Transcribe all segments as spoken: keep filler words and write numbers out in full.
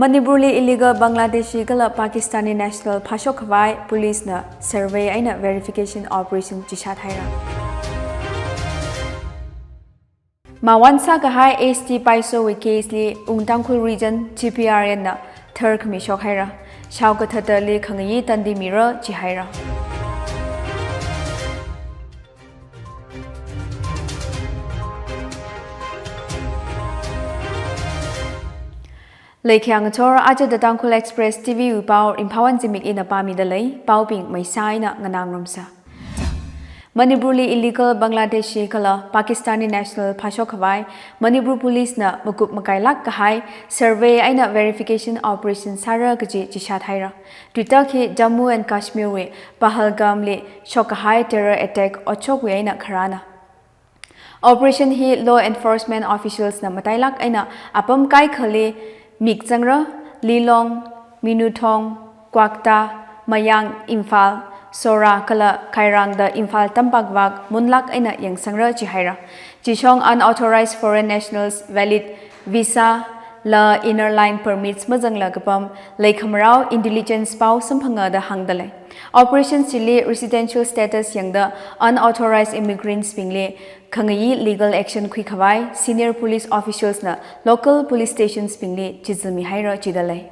Manipurli illegal Bangladeshi kala Pakistani national phāshok khavai police na survey eina verification operation chishat haira. Mawan sākahai H T Paiso wui case li Ung Tangkhul Region G P R N na tharkhami shok haira. Shaokathatali khangayi tandi mira chi haira. Leikhyang chor aja The Tangkhul Express T V wui pao Ringphawon Zimik ina pāmida lei, paobing maisā eina nganāngarumsa. Manipurli illegal Bangladeshi kala Pakistani national phāshok khavai Manipur Police na makup makailāk kahai survey eina verification operation sāra kaji chishat haira. Tuitak hi Jammu and Kashmir wui Pahalgam li shok kahai terror attack otshokwui eina kharāna. Operation hi law enforcement officials na matailāk eina apam kaikhali mik zangra, Lilong, Minuthong, Kwakta, Mayang, Imphal, Sohra kala Kairang da Imphal tampakvak munlāk eina yangsangra chi haira. Chishong unauthorized foreign nationals valid visa la Inner Line permits mazangla kapam leikhamarao intelligence pao samphanga da hāngda lei. Operation chili residential status yangda unauthorized immigrants bingli khangayi legal action khuikhavai senior police officials na local police stations bingli chizumi haira chida lei.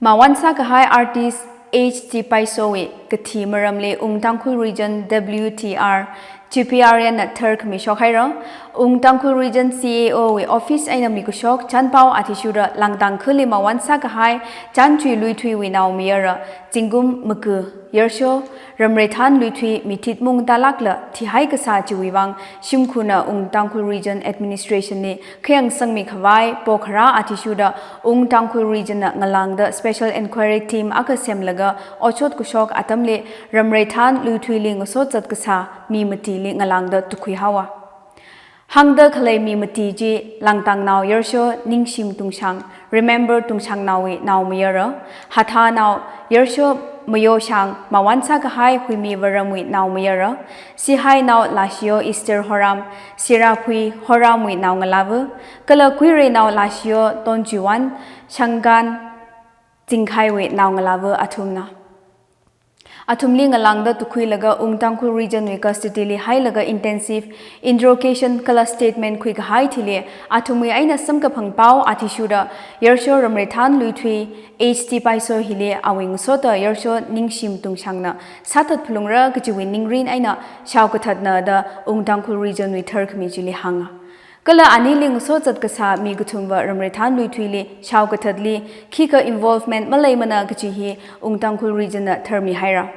Mawan sākahai artist H T Paiso wui kathi maramli Ung Tangkhul Region W T R G P R N na tharkhami shok haira. Ung Tangkhul Region C A O wui office eina mikashok chanpao athishurda Langdang khali mawan sākahai Chanchui Luithuiwui naomayara zingkum maga yarsho Ramreithan Luithui mithit mungtalākla thihai kasā chiwui vang shimkhurna Ung Tangkhul Region Administration li khayangsangmi khavai pokharā athishurda Ung Tangkhul Region na ngalāngda special inquiry team akha semlaga otshot kashok atamli Ramreithan Luithuili ngasotzat kasā mi matili ngalāngda tukhui haowa. Hāngda khalei mi mati chi Langtangnao yarsho Ningshim Tungshang, Remember Tungshangnaowui naomayara, Hathanao yarsho Mayoshang mawan sākahai Huimi Varamwui naomayara, Sihainao Lashiyo Esther Horam, Siraphui Horamwui naongalāva, kala Kuireinao Lashiyo Tonchiwan, Shangan Zingkhaiwui naongalāva athumna. Athumli ngalāngda tukhuilaga Ung Tangkhul Region wui custody li hailaga intensive interrogation kala statement khuikahai thili athumwui eina samkaphang pao athishurda yarsho Ramreithan Luithui H T Paiso hili awui ngasoda yarsho Ningshim Tungshangna sāthat phalungra kajiwui ningrin eina shaokathatna da Ung Tangkhul Region wui tharkhami chili hānga. Kala anili ngasotzat kasā mi kathumva Ramreithan Luithuili shaokathatli khikha involvement maleimana kaji hi Ung Tangkhul Region na tharmi haira.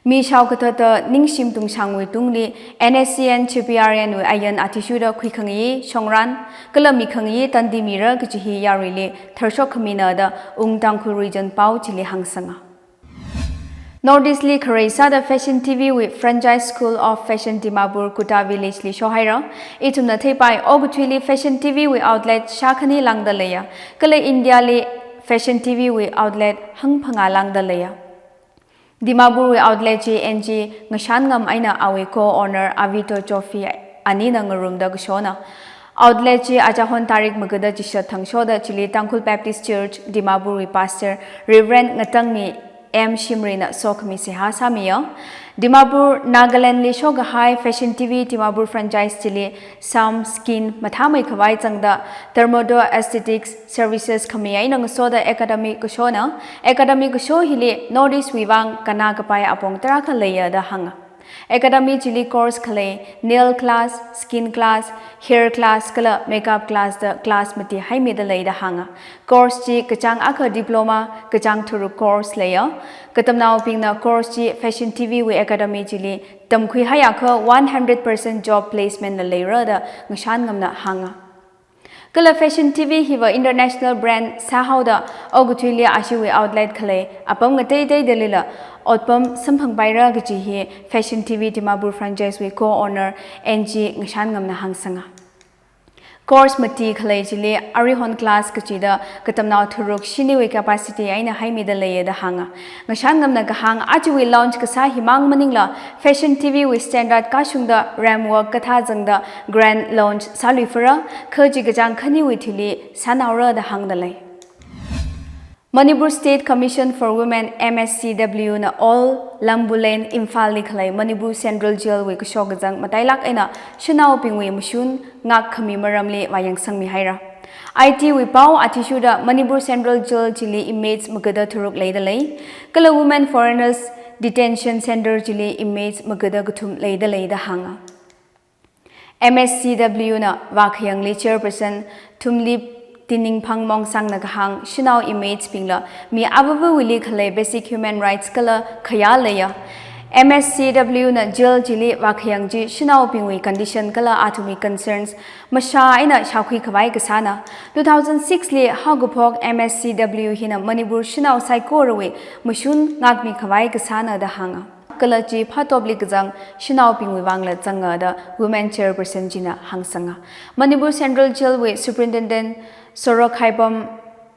Mi shaokathatta Ningshim Tungshangwui tungli N S C N G P R N wui ayan athishurda khuikhangayi shongran kala mikhangayi tandi mira kaji hi yaruili tharshok khamina da Ung Tangkhul Region pao chili hāngsanga. North East li kharei sāda Fashion T V wui Franchise School of Fashion Dimapur Kuta Village li shohaira. Ithumna theipai okathuili Fashion T V wui outlet shā khani lāngda leiya. Kala India li Fashion T V wui outlet hangphangā lāngda leiya. Dimapur wui outlet chi N G Ngashanngam eina awui co-owner Avito Chofi anina ngarumda kashona. Outlet chi achahon tarik magada chishat thangshoda chili Tangkhul Baptist Church Dimapur wui pastor Reverend Ngatangmi M Shimrina sokhami seihā sāmiya. Dimapur, Nagaland li shokahai Fashion T V Dimapur franchise chili Sam Skin mathāmei khavai zangda Thermodor Aesthetics Services khami eina ngasoda academy kashona. Academy kasho hili North East wui vang kannā kapai apong tarākha leiya da hānga. Academy chili course khalei nail class, skin class, hair class kala makeup class da class mati haimida leida hānga. Course chi kachāng akha diploma, kachāng tharuk course leiya. Katamnaobingna course chi Fashion T V wui academy chili tamkhui haiakha one hundred percent job placement la leira da Ngashanngamna hānga. Kala Fashion T V hiva international brand sāhaoda okathuili ashiwui outlet khalei apam ngateiteidalila otpam samphangpaira kaji hi Fashion T V Dimapur franchise wui co-owner N G Ngashanngamna hāngsanga. Course mati khalei chili aruihon class kachida katamnao tharuk shiniwui capacity eina haimida leiya da hānga. Ngashan ngamna kahāng ajawui launch kasā himang maningla Fashion T V wui standard kashungda ramp work kathā zangda grand launch sāluiphara, kha chi kachāng khaniwui thili sānaora da hāngda lei. Manipur State Commission for Women, M S C W na Old Lambu Lane, Imphal li khalei Manipur Central Jail wui kashok kazang matailāk eina shanaobingwui mashun ngākkhami maramli vāyangsangmi haira. I T wui pao athishurda Manipur Central Jail chili inmates magada tharuk leida lei, kala Women Foreigners Detention Center chili inmates magada kathum leida lei da hānga. M S C W na vākhayangli chairperson Thumlip Tiningphang Mongsangna kahāng, shanao inmates bingla mi avāvawuili khalei basic human rights kala khayā leiya. M S C W na jail chili vākhayang chi shanaobingwui condition kala athumwui concerns mashā eina shākhui khavai kasāna. Two thousand six li haokaphok M S C W hina Manipur shanao saikorawui mashun ngākmi khavai kasāna da hānga. Kala chi phatopli kazang shanaobingwui vangla zanga da women chairperson china hāngsanga. Manipur Central Jail wui Superintendent Sorokhaibam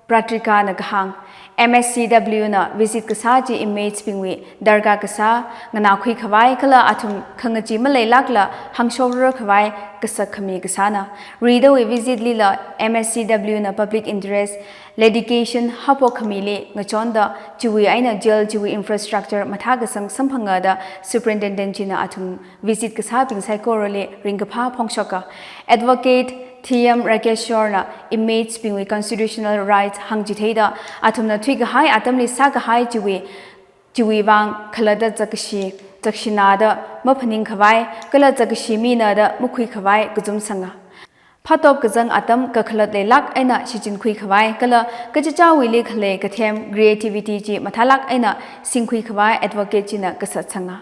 Pratrika na kahāng, M S C W na visit kasā chi inmates bingwui darkar kasā nganākhui khavai kala athum khangachee maleilākla hāngshokrar khavai kasak khami kasāna. Ridawui visit lila M S C W na public interest litigation haophok khamili ngachonda chiwui eina jail chiwui infrastructure mathā kasang samphanga da Superintendent china athum visit kasābing saikorali ringkaphā phongshoka. Advocate Thiyam Rakeshwar na inmates bingwui constitutional rights hāngchitheida athumna thuikahai atamli sākahai chiwui chiwui vang khalatta zakkashi, zakshina da maphaning khavai, kala zakkashi mina da makhui khavai kazum sanga. Phatop kazang atam kakhalat leilāk eina shichinkhui khavai, kala kachichāwuili khalei kathem creativity chi mathālāk eina singkhui khavai advocate china kasat sanga.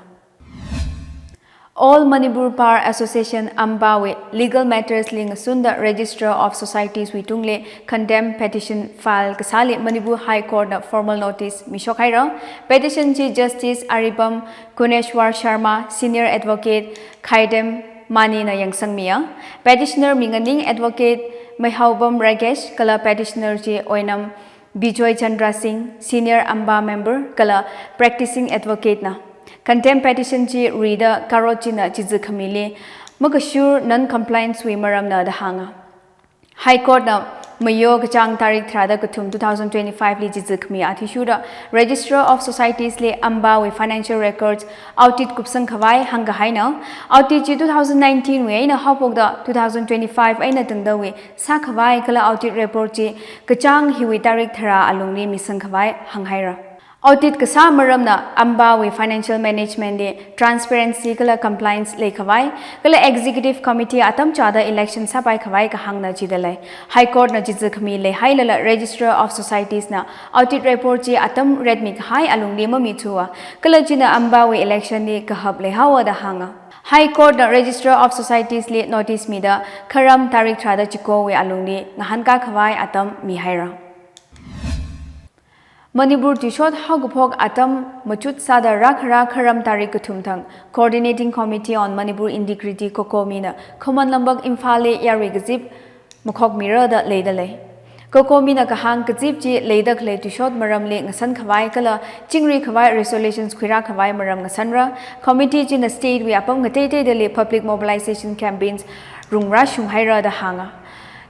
All Manipur Bar Association, AMBA wui legal matters li ngasunda Registrar of Societies wui tungli contempt petition file kasāli Manipur High Court na formal notice mishok haira. Petition chi Justice Aribam Guneshwar Sharma, Senior Advocate Khaidem Mani na yangsangmiya. Petitioner minganing Advocate Meihaobam Rakesh kala petitioner chi Oinam Bijoy Chandra Singh, Senior AMBA member kala practicing advocate na. Contempt petition chi rida karot china chizikhamili makashur non-compliance wui maramna da hānga. High Court na mayo kachāng tarik tharāda kathum two thousand twenty-five li chizikhami athishurda Registrar of Societies li AMBA wui financial records audit kupsang khavai hāngkahaina. Audit chi two thousand nineteen wui eina haophokda two thousand twenty-five eina tangdawui sākhavai kala audit report chi kachāng hiwui tarik tharā alungli misang khavai hānghaira. Audit kasā maramna AMBA wui financial management li transparency kala compliance leikhavai, kala executive committee atam chāda election sāpai khavai kahāngna chida lei. High Court na chizikhami leihailala Registrar of Societies na audit report chi atam retmi kahai alungli mamithuwa, kala china AMBA wui election li kahap leihaowa da hānga. High Court na Registrar of Societies li notice mida kharam tarik tharāda chikowui alungli ngahānkā khavai atam mihaira. Manipur tuishot haokaphok atam machut sāda rākhara kharam tarik kathum thang Coordinating Committee on Manipur Integrity, COCOMI na Khuman Lampak, Imphal li yarui kazip makhokmira da leida lei. COCOMI na kahāng kazip chi leida khalei tuishot maramli ngasan khavai kala chingri khavai resolutions khuirā khavai maram ngasanra. Committee china state wui apam ngateiteidali public mobilization campaigns rungrāshung haira da hānga.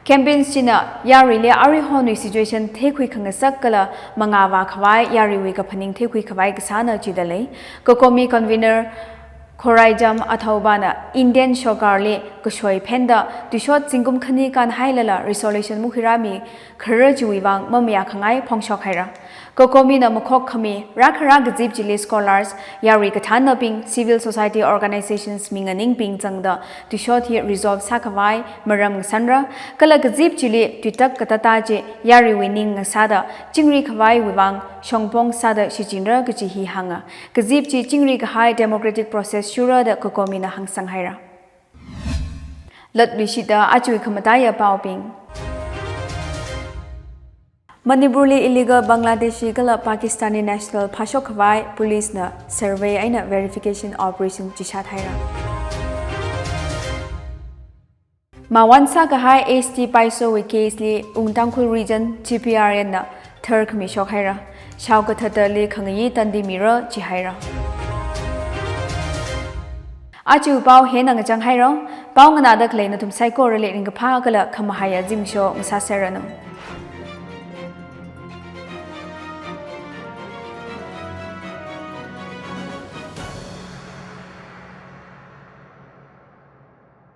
Campaigns china yaruili aruihonwui situation theikhui khangasak kala mangā vākhavai yaruiwui kaphaning theikhui khavai kasāna chida lei. COCOMI convener Khoraijam Athaobana Indian sorkarli kashoi phenda tuishot zingkum khani kānhailala resolution makhuirāmi kharar chiwui vang mamayā khangai phongshok haira. COCOMI na makhokkhami rākhara kazip chili scholars, yarui kathānnabing, civil society organizations minganingbing zangda tuishot hi resolve sākhavai maram ngasanra, kala kazip chili tuitak katātā chi yaruiwui ning ngasāda chingri khavaiwui vang shongpong sāda shichinra kaji hi hānga. Kazip chi chingri kahai democratic process shura da COCOMI na hāngsang haira. Latluishida ajawui khamataiya paobing. Manipurli illegal Bangladeshi kala Pakistani national phāshok khavai police na survey eina verification operation chishat haira. Mawon sākahai S T Paiso wui case li Wung Tangkhul Region G P R N na tharkhami shokhaira. Shao kathatali khangayi tandi mira jihaira. Aja pao hina ngachang haira. Pao nganāda khalei nathum saikorali ringkaphā kala khamahaiya zimiksho ngasāserranu.